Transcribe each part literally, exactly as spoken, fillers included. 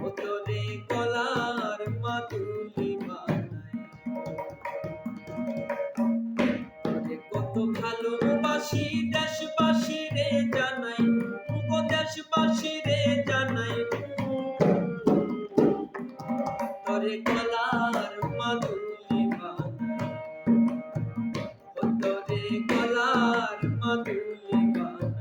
ও তোরে গলার মাদুলি বানাই। তোরে কত ভালোবাসি দেশবাসীরে জানাই, ও দেশবাসীরে জানাই। তোরে গলার মাদুলি বানাই। ও তোরে গলার মাদুলি বানাই।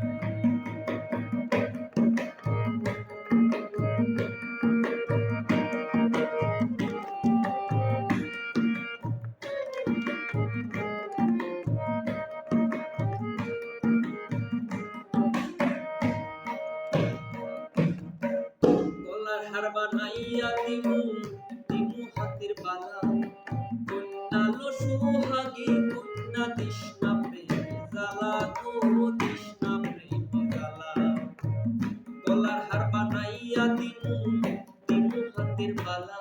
গলার হার বানাইয়া দিমু, দিমু হাতের বালা। কন্যা লো সোহাগী, কন্যা দিস না প্রেম জ্বালা, গো দিস না প্রেম জ্বালা। গলার হার বানাইয়া দিমু, দিমু হাতের বালা।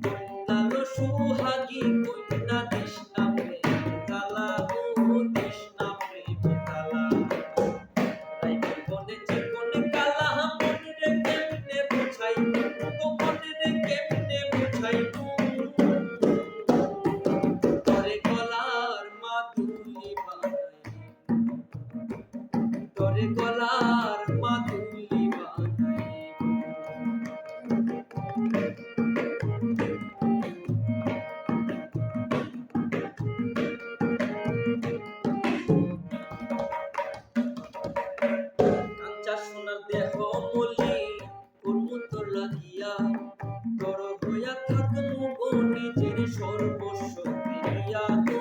কন্যা লো সোহাগী, কন্যা দিস না প্রেম জ্বালা, গো দিস না প্রেম জ্বালা। রাইফেল গনে চিকন কালা, মনরে কেমনে বুঝাইমু, ও মনরে কেমনে বুঝাইমু। তোরে গলার মাদুলি বানাই, তোরে গলার মাদুলি বানাই। কাঞ্চা সোনার দেহ মলি, করমু তোর লাগিয়া। তোর হইয়া থাকমু গো নিজের সর্বস্ব দিয়া, গো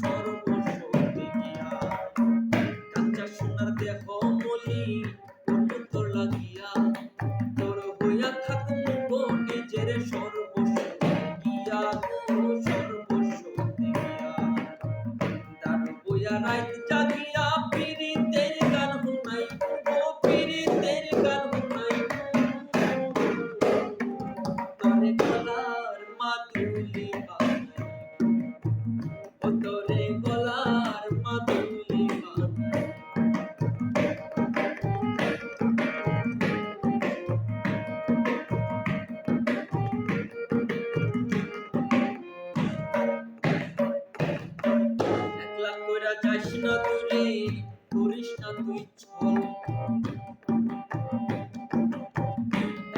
সর্বস্ব দিয়া। কাঞ্চা সোনার দেহ মলি, করমু তোর লাগিয়া। তোর হইয়া থাকমু গো নিজের সর্বস্ব দিয়া, গো সর্বস্ব দিয়া। দারু বইয়া রাইত জাগিয়া পিরিতের গান হুনাই, ও পিরিতের গান হুনাই। তোরে গলার মাদুলি বানাই, ও তোরে গলার মাদুলি বানাই। একলা কইরা যাইস না দূরে, করিস না তুই ছল।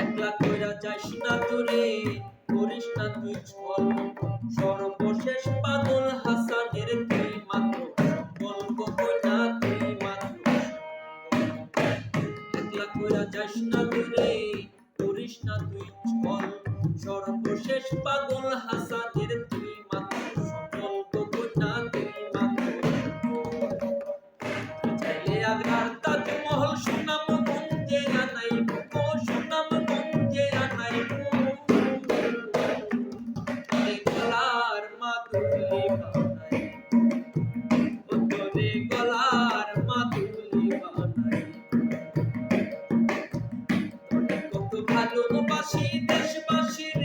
একলা কইরা যাইস না দূরে, করিস না তুই ছল। সর্বশেষ পাগল হাসানের তুই মাত্র সম্বল, কই না তুই মাত্র সম্বল। একলা কইরা যাইস না দূরে, করিস না তুই ছল। সর্বশেষ পাগল হাসানের তুই মাত্র সম্বল, কই না তুই মাত্র সম্বল। চাইলে আগ্রার তাজমহল সুনামগঞ্জে আনাইমু, ও সুনামগঞ্জে আনাইমু। তোরে গলার মাদুলি বানাই, ও তোরে গলার মাদুলি বানাই। তোরে কত ভালোবাসি দেশবাসীর